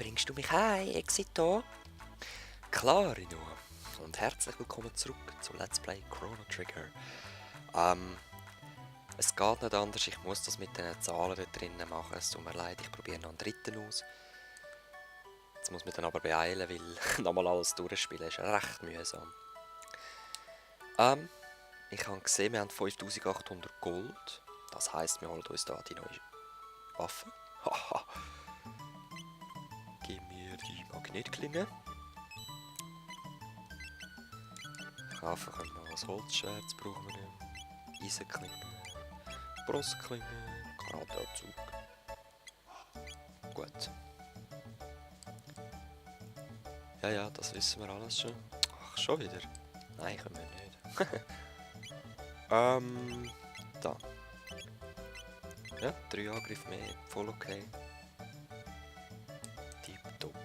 Bringst du mich heim, Exito? Klar, Rino. Und herzlich willkommen zurück zu Let's Play Chrono Trigger. Es geht nicht anders, ich muss das mit den Zahlen da drinnen machen. Es tut mir leid, ich probiere noch einen dritten aus. Jetzt muss man dann aber beeilen, weil nochmal alles durchspielen ist recht mühsam. Ich habe gesehen, wir haben 5800 Gold. Das heisst, wir holen uns da die neue Waffe. Haha. Gib mir die Magnetklinge. Kaufen können wir als Holzschwert, das brauchen wir nicht. Eisenklinge, Brustklinge, Karateanzug. Gut. Ja, das wissen wir alles schon. Ach, schon wieder? Nein, können wir nicht. Da. Ja, 3 Angriffe mehr, voll okay. Tipptopp.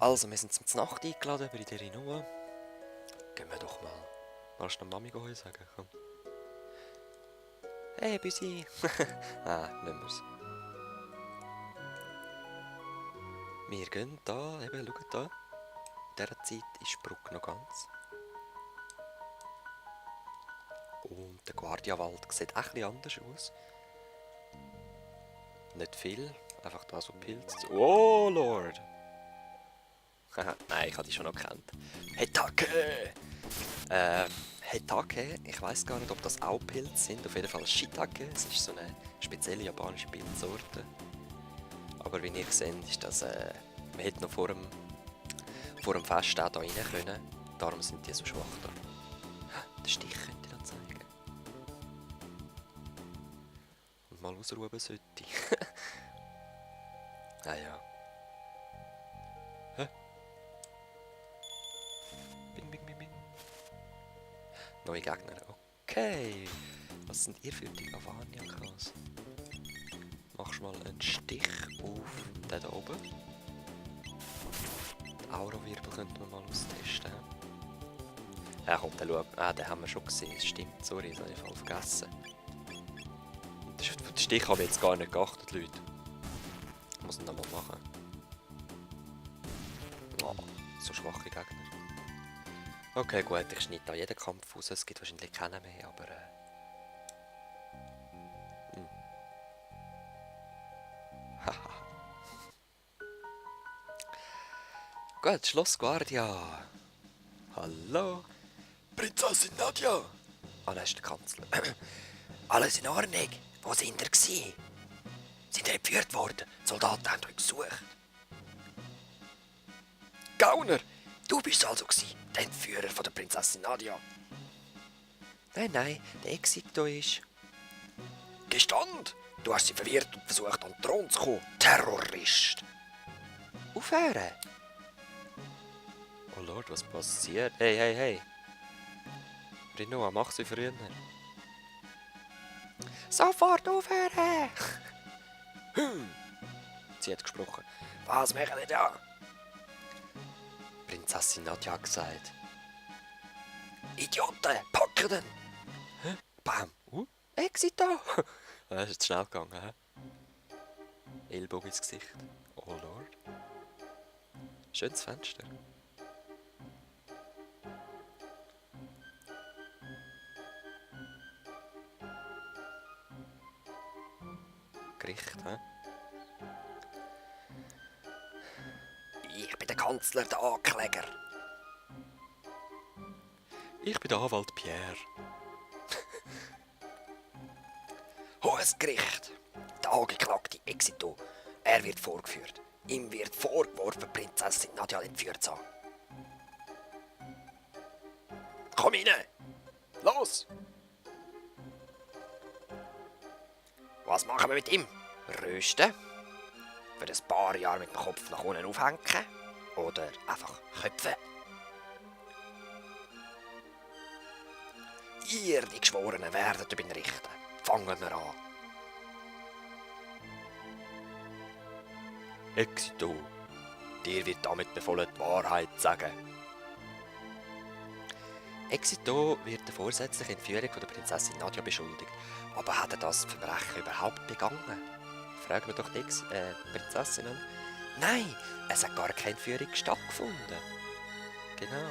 Also, wir sind zum Nacht eingeladen bei der Rinoa. Gehen wir doch mal. Willst du noch Mami gehen sagen? Komm. Hey, Büsi! Nehmen wir's. Wir gehen da, eben, schaut da. In dieser Zeit ist die Brücke noch ganz. Und der Guardiawald sieht ein bisschen anders aus. Nicht viel, einfach da so Pilze. Oh, Lord! Nein, ich habe die schon noch gekannt. Hetake! Hetake, ich weiß gar nicht, ob das auch Pilze sind. Auf jeden Fall Shiitake. Es ist so eine spezielle japanische Pilzsorte. Aber wie ihr seht, ist das, man hätte noch vor dem Fest auch da rein können. Darum sind die so schwach da. Den Stich könnte ich da zeigen. Und mal ausruhen sollte ich. Ja. Hä? Bing. Neue Gegner. Okay. Was sind ihr für die Avania-Kas? Machst mal einen Stich auf den da oben. Die Aura-Wirbel könnten wir mal austesten. Ja, komm, den haben wir schon gesehen. Das stimmt, sorry, das habe ich voll vergessen. Den Stich habe ich jetzt gar nicht geachtet, Leute. Ich muss ihn nochmal machen. Oh, so schwache Gegner. Okay, gut, ich schneide da jeden Kampf raus. Es gibt wahrscheinlich keinen mehr, aber... Gut, Schloss Guardia. Hallo. Prinzessin Nadia. Ah, das ist der Kanzler. Alles in Ordnung. Wo sind ihr gewesen? Sind ihr entführt worden? Die Soldaten haben euch gesucht. Gauner, du bist also gewesen, der Entführer von der Prinzessin Nadia. Nein, der Exito ist... Gestand! Du hast sie verwirrt und versucht, an den Thron zu kommen. Terrorist! Aufhören! Oh Lord, was passiert? Hey! Rinoa, mach sie früher. Sofort aufhören! Sie hat gesprochen. Was machen wir da? Prinzessin Nadia hat gesagt. Idioten, packen den! Hä? Bam! Exito! Das ist jetzt schnell gegangen, hä? Ellbogen ins Gesicht. Oh Lord. Schönes Fenster. Gericht, hä? Ich bin der Kanzler, der Ankläger. Ich bin der Anwalt Pierre. Hohes Gericht. Der Angeklagte Exito. Er wird vorgeführt. Ihm wird vorgeworfen, Prinzessin Nadia entführt zu haben. Komm rein! Los! Was machen wir mit ihm? Rösten? Für ein paar Jahre mit dem Kopf nach unten aufhängen? Oder einfach köpfen? Ihr, die Geschworenen, werdet über ihn richten. Fangen wir an. Exito, dir wird damit befohlen, die Wahrheit zu sagen. Exito wird der vorsätzlichen Entführung von der Prinzessin Nadia beschuldigt. Aber hat er das Verbrechen überhaupt begangen? Fragen wir doch die Prinzessin an. Nein, es hat gar keine Führung stattgefunden. Genau,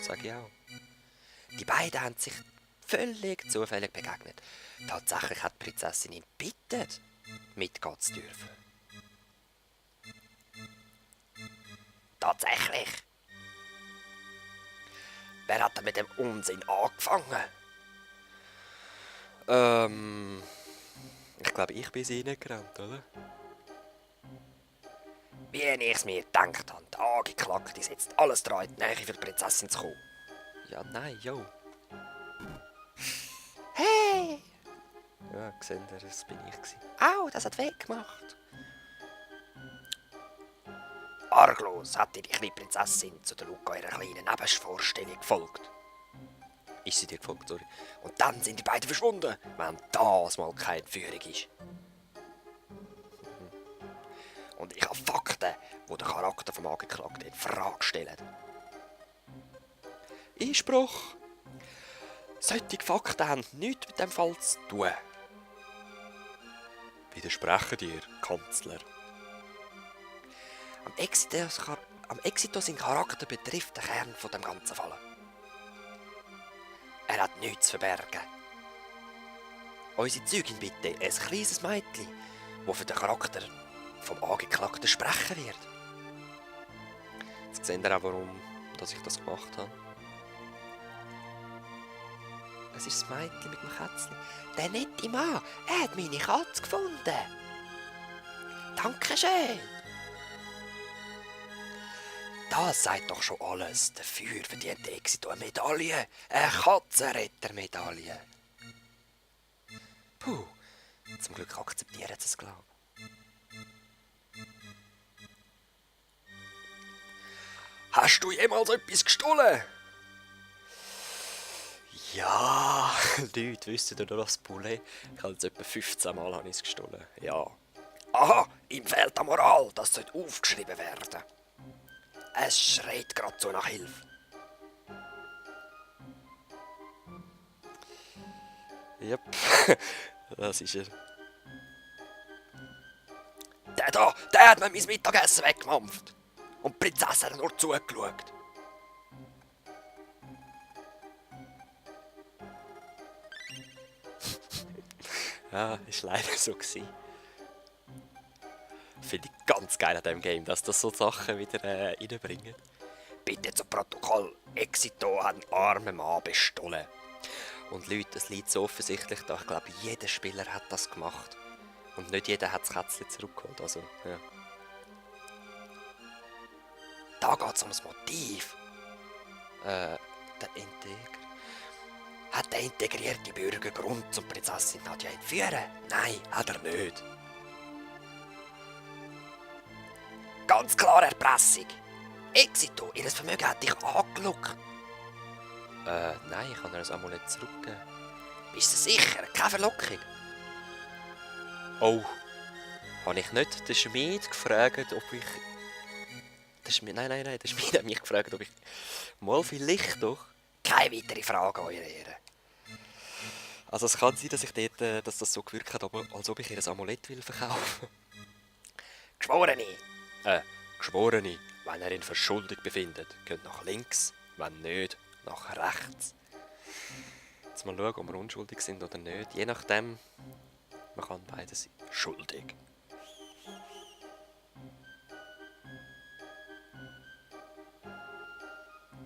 sage ich auch. Die beiden haben sich völlig zufällig begegnet. Tatsächlich hat die Prinzessin ihn gebeten, mitgehen zu dürfen. Tatsächlich? Wer hat denn mit dem Unsinn angefangen? Ich glaube, ich bin sie reingerannt, oder? Wie ich es mir gedacht habe, der Angeklagte setzt alles dran, in die Nähe für die Prinzessin zu kommen. Ja, nein, jo. Hey! Ja, gesehen, das bin ich gewesen. Au, das hat weh gemacht. Arglos hat die kleine Prinzessin zu der Luca ihrer kleinen Nebenvorstellung gefolgt. Ist sie dir gefolgt, sorry. Und dann sind die beiden verschwunden, wenn das mal keine Führung ist. Und ich habe Fakten, die den Charakter vom Angeklagten in Frage stellen. Einspruch! Solche Fakten haben nichts mit dem Fall zu tun. Widersprechen dir, Kanzler. Am Exito sein Charakter betrifft den Kern von dem ganzen Fall. Er hat nichts zu verbergen. Unsere Zeugin bitte, ein kleines Mädchen, das für den Charakter vom Angeklagten sprechen wird. Jetzt seht ihr auch, warum dass ich das gemacht habe. Es ist das Mädchen mit dem Kätzchen. Der nette Mann, er hat meine Katze gefunden. Dankeschön. Das sagt doch schon alles. Dafür verdient Exito eine Medaille. Eine Katzenrettermedaille. Puh, zum Glück akzeptieren sie es, glaube ich. Hast du jemals etwas gestohlen? Ja, Leute, wisst ihr noch das Poulet? Ich habe jetzt etwa 15 Mal gestohlen. Ja. Aha, ihm fehlt die Moral. Das sollte aufgeschrieben werden. Es schreit gerade so nach Hilfe. Yep, das ist er. Der hat mir mein Mittagessen weggemampft. Und die Prinzessin hat nur zugeschaut. Ja, ist leider so gewesen. Finde ich ganz geil an diesem Game, dass das so Sachen wieder reinbringen. Bitte zum Protokoll. Exito hat einen armen Mann bestohlen. Und Leute, das liegt so offensichtlich da. Ich glaube, jeder Spieler hat das gemacht. Und nicht jeder hat das Kätzchen zurückgeholt. Also, ja. Da geht es um das Motiv. Der Integer. Hat der integrierte Bürger Grund zum Prinzessin Nadja entführen? Nein, hat er nicht. Ganz klar Erpressung. Exito, ihr Vermögen hat dich angelockt. Nein, ich kann ihr das Amulett zurückgeben. Bist du sicher? Keine Verlockung? Oh, habe ich nicht den Schmied gefragt, ob ich... Nein, der Schmied hat mich gefragt, ob ich... Mal vielleicht doch. Keine weitere Frage, Eure Ehre. Also es kann sein, dass ich dort, dass das so gewirkt hat, als ob ich ihr ein Amulett will verkaufen. Geschworene! Geschworene, wenn er in Verschuldung befindet, geht nach links, wenn nicht, nach rechts. Jetzt mal schauen, ob wir unschuldig sind oder nicht. Je nachdem, man kann beide sein. Schuldig.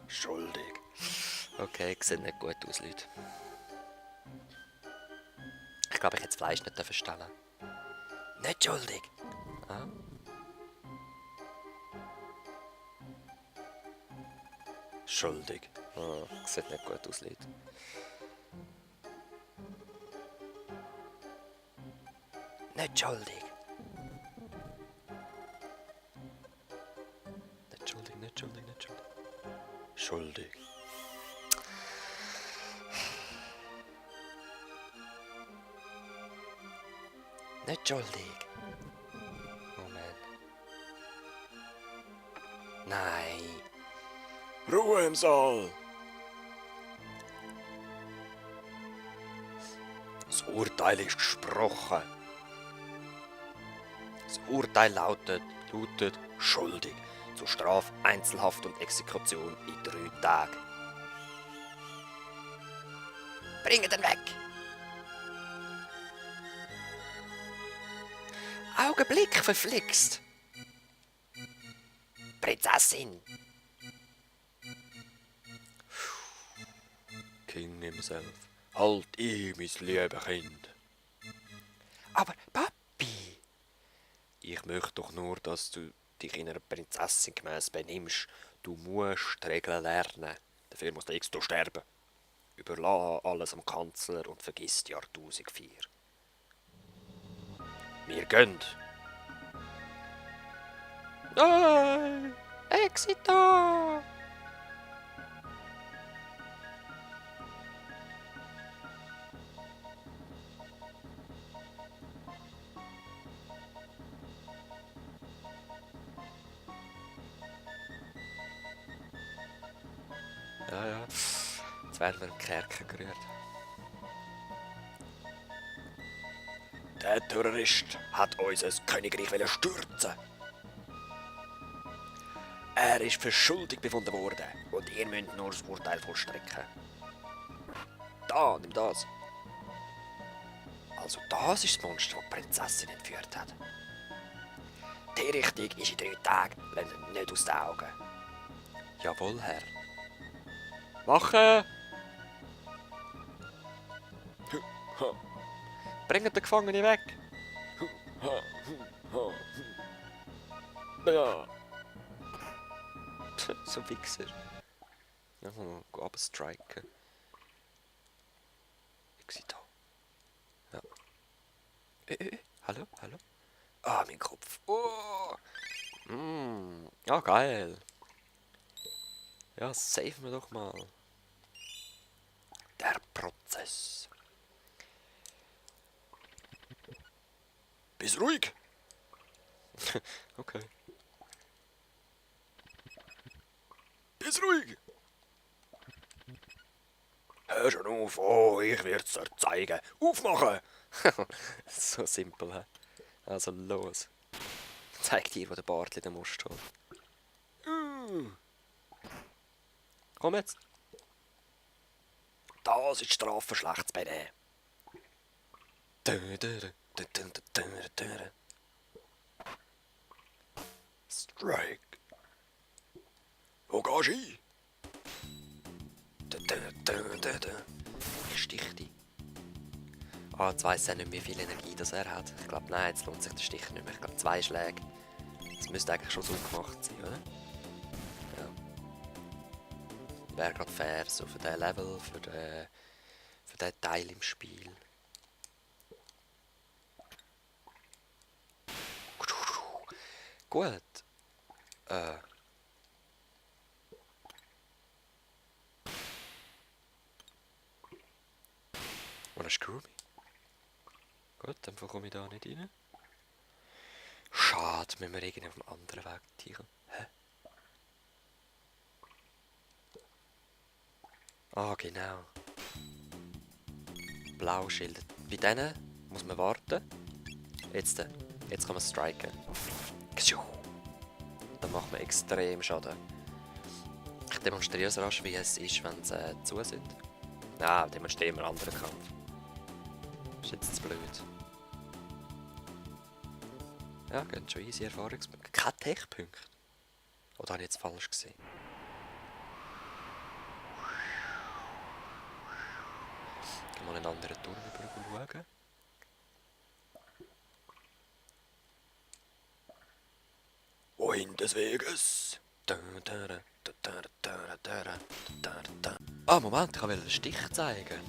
Schuldig. Okay, sieht nicht gut aus, Leute. Ich glaube, ich hätte das Fleisch nicht verstellen. Nicht schuldig. Ah. Schuldig. Oh, sieht nicht gut aus, Leute. Nicht schuldig. Nicht schuldig, nicht schuldig, nicht schuldig. Schuldig. Nicht schuldig. Moment. Nein. Ruhe im Saal! Das Urteil ist gesprochen. Das Urteil lautet, lautet schuldig. Zur Strafe Einzelhaft und Exekution in 3 Tagen. Bringt ihn weg! Augenblick, verflixt! Prinzessin! King himself. Halt ich, mein liebes Kind. Aber Papi! Ich möchte doch nur, dass du dich in einer Prinzessin gemäß benimmst. Du musst die Regeln lernen. Dafür muss der X sterben. Überlass alles am Kanzler und vergiss die Jahr 1004. Wir gehen. Nein! Exito! Ja, ja. Jetzt werden wir im Kerker gerührt. Der Terrorist hat unser Königreich stürzen. Er ist für schuldig befunden worden und ihr müsst nur das Urteil vollstrecken. Da, nimm das. Also das ist das Monster, das die Prinzessin entführt hat. Die Richtung ist in 3 Tagen, lasst ihn nicht aus den Augen. Jawohl, Herr. Wache! Bringt den Gefangenen weg! Ja. So ein Wichser. Ja, go abstriken. Exito. Ja. Hallo, hallo? Ah, mein Kopf. Oh. Ja, geil. Ja, save mir doch mal. Der Prozess. Bist ruhig. Okay. Bist ruhig. Hör schon auf, oh, ich werd's dir zeigen. Aufmachen! So simpel, hä? Also los. Zeig dir, wo der Bartli den Most holt. Komm jetzt. Das ist die Strafe für schlechtes Benehmen. Strike. Wo gehst du hin? Ich stich dich. Ah, jetzt weiss er nicht, wie viel Energie das er hat. Ich glaube, nein, jetzt lohnt sich der Stich nicht mehr. Ich glaube, 2 Schläge. Das müsste eigentlich schon so gemacht sein, oder? Ja. Wäre gerade fair, so für diesen Level, für den Teil im Spiel. Gut. Wanna screw me? Gut, dann komme ich da nicht rein. Schade, müssen wir irgendwie auf einem anderen Weg tieren. Hä? Ah, genau. Blauschild. Bei denen muss man warten. Jetzt kann man striken. Dann macht man extrem Schaden. Ich demonstriere so rasch, wie es ist, wenn sie zu sind. Nein, demonstrieren wir einen anderen Kampf. Das ist jetzt zu blöd. Ja, geht schon easy Erfahrungspunkte. Kein Tech-Punkt. Oder habe ich jetzt falsch gesehen? Ich kann mal einen anderen Turm schauen. Wohin des Weges? Ah, Moment, ich wollte den Stich zeigen.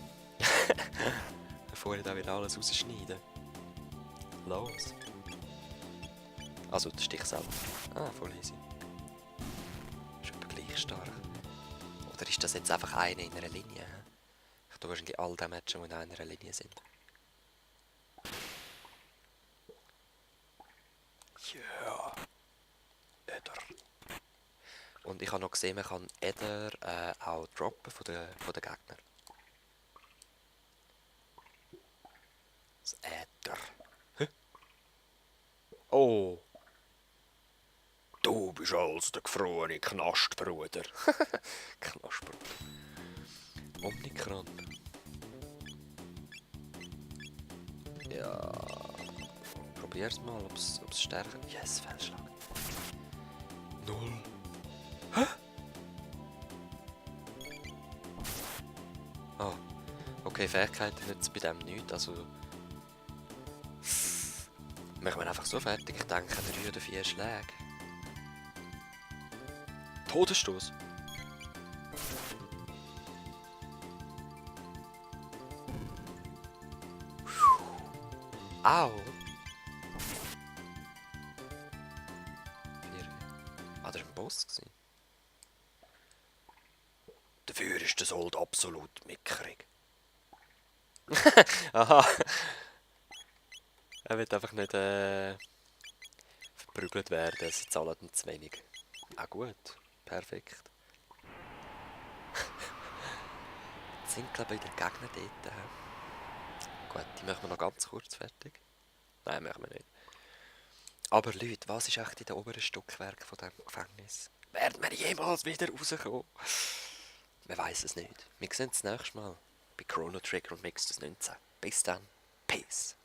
Bevor ich da wieder alles rausschneide. Los. Also der Stich selber. Ah, voll easy. Ist aber gleich stark. Oder ist das jetzt einfach eine in einer Linie? Ich tue wahrscheinlich all die Matches, die in einer Linie sind. Ja. Eder. Und ich habe noch gesehen, man kann Eder auch droppen von den Gegnern. Das Äther. Hä? Oh! bist also der gefrorene Knastbruder. Knasper. Omikron. Ja. Probier's mal, ob's stärker. Yes, Fehlschlag. 0. Ah. Okay, Fähigkeiten nützen bei dem nichts, also. Machen wir einfach so fertig. Ich denke 3 oder 4 Schläge. Todesstoß. Au! 4. Ah, das war ein Boss. Dafür ist der Sold absolut mickrig. Aha. Er wird einfach nicht verprügelt werden, sie zahlen ihm zu wenig. Ah gut, perfekt. Jetzt sind glaube ich die Gegner dort. Gut, die machen wir noch ganz kurz fertig. Nein, machen wir nicht. Aber Leute, was ist echt in den oberen Stockwerken von diesem Gefängnis? Werden wir jemals wieder rauskommen? Man weiß es nicht. Wir sehen uns das nächste Mal bei Chrono Trigger und Mix das 19. Bis dann. Peace.